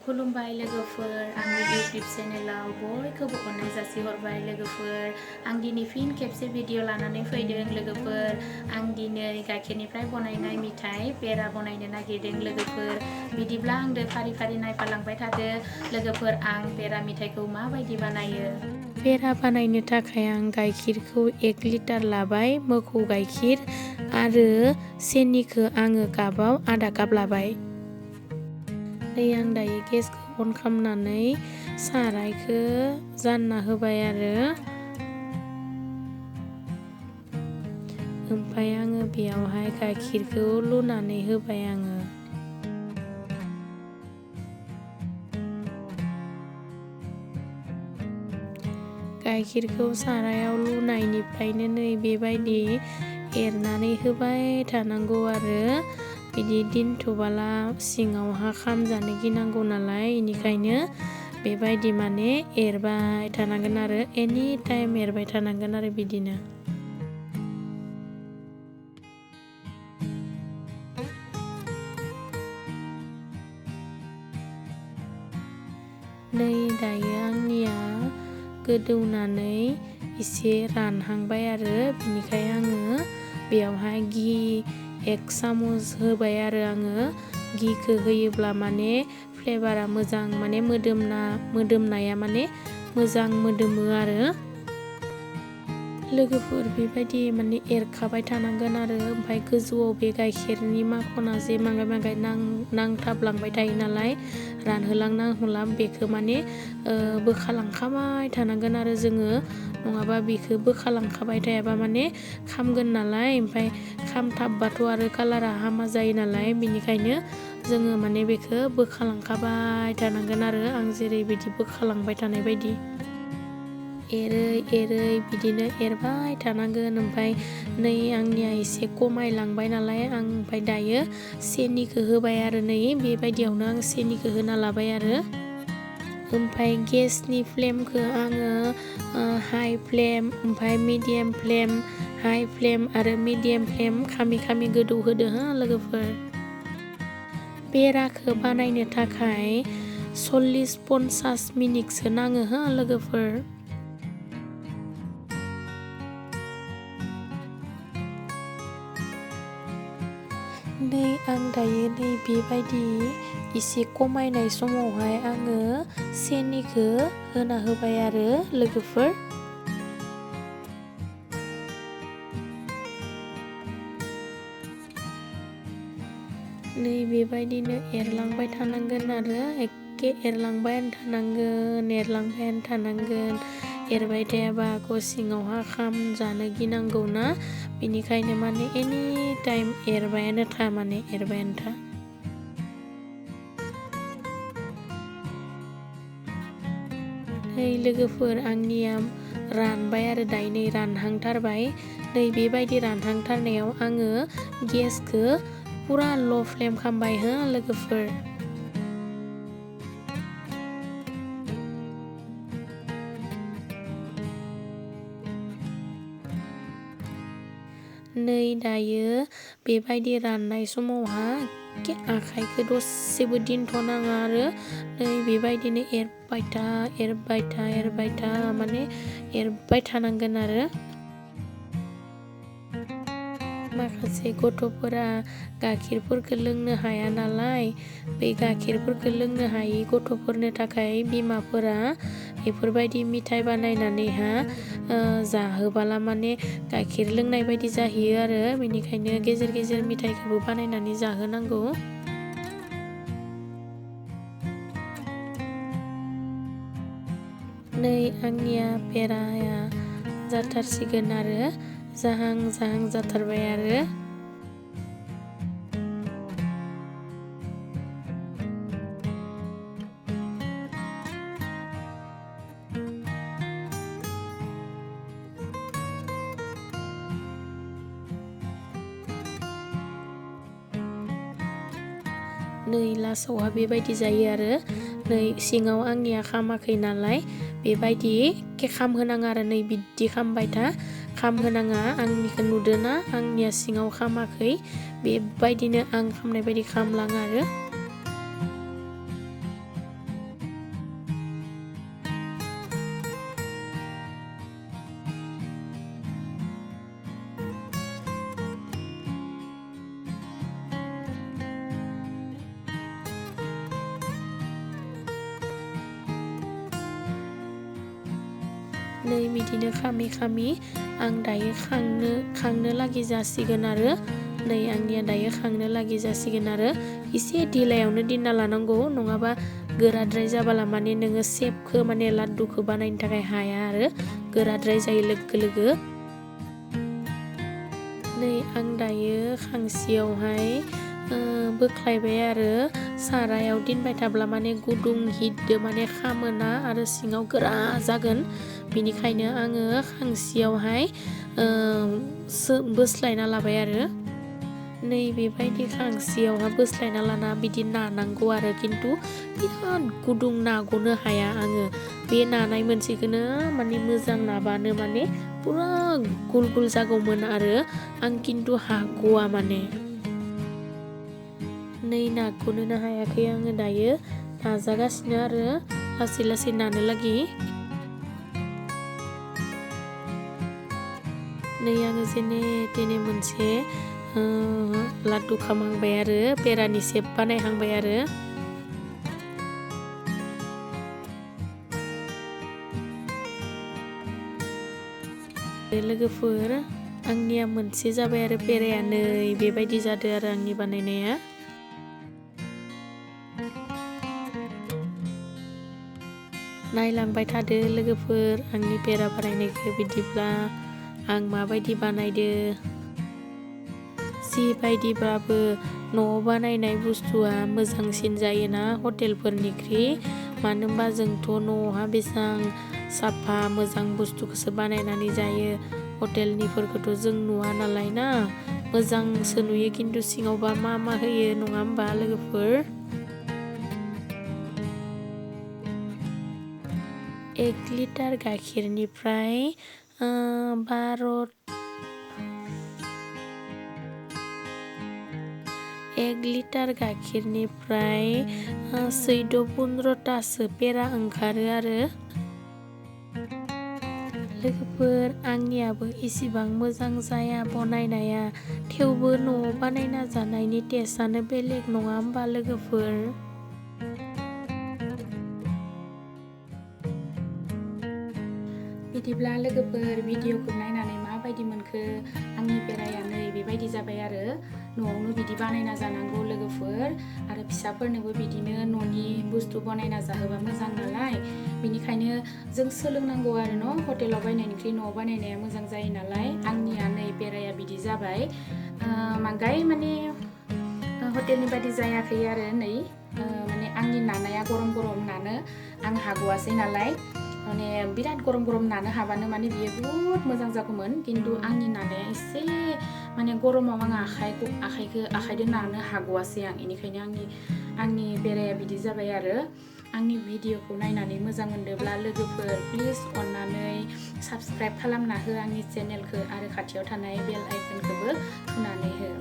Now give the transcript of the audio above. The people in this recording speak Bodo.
खुलुमबाय लोगोफोर आंनि इउटिउब चेनेलाव बयखौबो अननाय जासिहरबाय लोगोफोर आं दिनै फिन खेबसे भिडिअ लानानै फैदों लोगोफोर आं दिनै गाइखेरनिफ्राय बनायनाय मिथाइ पेरा बनायनो नागिरदों लोगोफोर बिदिब्ला आंदो फारि फारि नायफालांबाय थादो लोगोफोर आं पेरा मिथाइखौ माबायदि बानायो पेरा बानायनो थाखाय आं गाइखेरखौ 1 लिटार लाबाय मोखौ गाइखेर आरो सेनिखौ आङो कापाव आधा काप लाबाय नै आं दायो गेसखौ अन खालामनानै सारायखौ जानना होबाय आरो ओमफ्राय आङो बेयावहाय गाइखेरखौ लुनानै होबाय आङो गाइखेरखौ सारायाव लुनायनिफ्रायनो नै बेबायदि एरनानै होबाय थानांगौ आरो बिदि दोनथ'बाला सिङावहा खामजानो गिनांगौ नालाय बेनिखायनो बेबायदि माने एरबाय थानांगोन आरो एनि टाइम एरबाय थानांगोन आरो बिदिनो नै दायो आंनिया गोदौनानै एसे रानहांबाय आरो बिनिखाय आङो बेयावहाय घि 1 चामच होबाय आरो आङो घिखौ होयोब्ला माने फ्लेभारा मोजां माने मोदोमनाया माने मोजां मोदोमो आरो लोगोफोर बेबायदि माने एरखाबाय थानांगोन आरो ओमफ्राय गोजौआव बे गाइखेरनि माखना जे मांगाय नांथाबलांबाय थायो नालाय रानहोलां बेखौ माने बोखालांखाबाय थानांगोन आरो जोङो नङाबा बेखौ बोखालांखाबाय थायाबा माने खामगोन नालाय ओमफ्राय खामथाबबाथ' आरो कालारा हामा जायो नालाय बिनिखायनो जोङो माने बेखौ बोखालांखाबाय थानांगोन आरो आं जेरै बिदि बोखालांबाय थानाय बायदि एरै बिदिनो एरबाय थानांगोन ओमफ्राय नै आंनिया एसे खमायलांबाय नालाय आं ओमफ्राय दायो सेनिखौ होबाय आरो नै बेबायदियावनो आं सेनिखौ होना लाबाय आरो ओमफ्राय गेसनि फ्लेमखौ आङो हाइ फ्लेम ओमफ्राय मिडियाम फ्लेम हाइ फ्लेम आरो मिडियाम फ्लेम खामि गोदौ होदो हो लोगोफोर पेराखौ बानायनो थाखाय 40-50 मिनिटसो नाङो हो लोगोफोर नै आं दायो नै बेबायदि एसे खमायनाय समावहाय आङो सेनिखौ होना होबाय आरो लोगोफोर नै बेबायदिनो एरलांबाय थानांगोन आरो एखे एरलांबाय थानांगोन एरबाय थायाबा सिङावहा खामजानो गिनांगौ ना बिनिखायनो माने एनि टाइम एरबायानो था नै लोगोफोर आंनिया रानबाय आरो दायो नै रानहांथारबाय नै बेबायदि रानहांथारनायाव आङो गेसखौ पुरा ल' फ्लेम खालामबाय हो लोगोफोर नै दायो बेबायदि राननाय समावहा आखाइखौ दसेबो दोनथ'नाङा आरो नै बेबायदिनो एरबाय था माने एरबाय थानांगोन आरो माखासे गथ'फोरा गाइखेरफोरखौ लोंनो हाया नालाय बे गाइखेरफोरखौ लोंनो हायि गथ'फोरनो थाखाय बिमाफोरा बेफोरबायदि मिथाइ बानायनानैहा जाहोबाला माने गाइखेर लोंनाय बायदि जाहैयो आरो बेनिखायनो गेजेर गेजेर मिथाइखौबो बानायनानै जाहोनांगौ नै आंनिया पेराया जाथारसिगोन आरो जाहां जाथारबाय आरो नै लासावहा बेबायदि जायो आरो नै सिङाव आंनिया खामाखै नालाय बेबायदि एखे खामहोनाङा आरो नै बिदि खामबाय था खामहोनाङा आंनिखौ नुदोना आंनिया सिङाव खामाखै बेबायदिनो आं खामनाय बायदि खामलाङो आरो नै बिदिनो खामि आं दायो खांनो लागि जासिगोन आरो नै आंनिया दायो खांनो लागि जासिगोन आरो एसे धिलायावनो दोनना लानांगौ नङाबा गोराद्राय जाबाला माने नोङो सेपखौ माने लाड्डुखौ बानायनो थाखाय हाया आरो गोराद्राय जायो लोगो नै आं दायो खांसियावहाय बोख्लायबाय आरो सारायाव दोनबाय थाब्ला माने गुदुं हिटदो माने खामोना आरो सिङाव गोरा जागोन बिनिखायनो आङो खांसियावहाय बोस्लायना लाबाय आरो नै बेबायदि खांसियावहा बोस्लायना लाना बिदि नानांगौ आरो खिन्थु बिराद गुदुं नागनो हाया आङो बे नानाय मोनसेखौनो माने मोजां नाबानो माने पुरा गुल जागौमोन आरो आं खिन्थु हागवा माने नै नागनोनो हायाखै आङो दायो नाजागासिनो आरो लासै नानो लागि नै आङो जेने तेने मोनसे लाड्डु खालामहांबाय आरो पेरानि सेप बानायहांबाय आरो लोगोफोर आंनिया मोनसे जाबाय आरो पेराया नै बेबायदि जादों आरो आंनि बानायनाया नायलांबाय थादो लोगोफोर आंनि पेरा बानायनायखौ बिदिब्ला आं माबायदि बानायदो जिबायदिबाबो न'आव बानायनाय बुस्थुआ मोजांसिन जायोना हटेलफोरनिख्रुइ मानो होनबा जोंथ' न'आवहा बेसेबां साफा मोजां बुस्थुखौसो बानायनानै जायो हटेलनिफोरखौथ' जों नुवा नालाय ना मोजांसो नुयो खिन्थु सिङावबा मा होयो नङा होमबा लोगोफोर 1 लिटार गाइखेरनिफ्राय 1 लिटार गाइखेरनिफ्राय 14-15तासो पेरा ओंखारो आरो लोगोफोर आंनियाबो इसिबां मोजां जाया बनायनाया थेवबो न'आव बानायना जानायनि टेस्टआनो बेलेग नङा होमबा लोगोफोर बिदिब्ला लोगोफोर भिडिअखौ नायनानै माबायदि मोनखो आंनि पेराया नै बेबायदि जाबाय आरो न'आवनो बिदि बानायना जानांगौ लोगोफोर आरो फिसाफोरनोबो बिदिनो न'नि बुस्थु बानायना जाहोबा मोजां नालाय बिनिखायनो जों सोलोंनांगौ आरो न' हटेलाव बायनायनिख्रुइ न'आव बानायनाया मोजां जायो नालाय आंनिया नै पेराया बिदि जाबाय मांगाय माने हटेलनि बायदि जायाखै आरो नै माने आंनि नानाया गरम नानो आं हागवासै नालाय माने बिराद गरम नानो हाबानो माने बियो बहुत मोजां जागौमोन खिन्थु आंनि नानाया एसे माने गरमाव आं आखाइजों नानो हागवासै आं बेनिखायनो आंनि पेराया बिदि जाबाय आरो आंनि भिडिअखौ नायनानै मोजां मोनदोंब्ला लोगोफोर प्लिज अननानै साबस्क्राइब खालामना हो आंनि चेनेलखौ आरो खाथियाव थानाय बेल आइकनखौबो थुनानै हो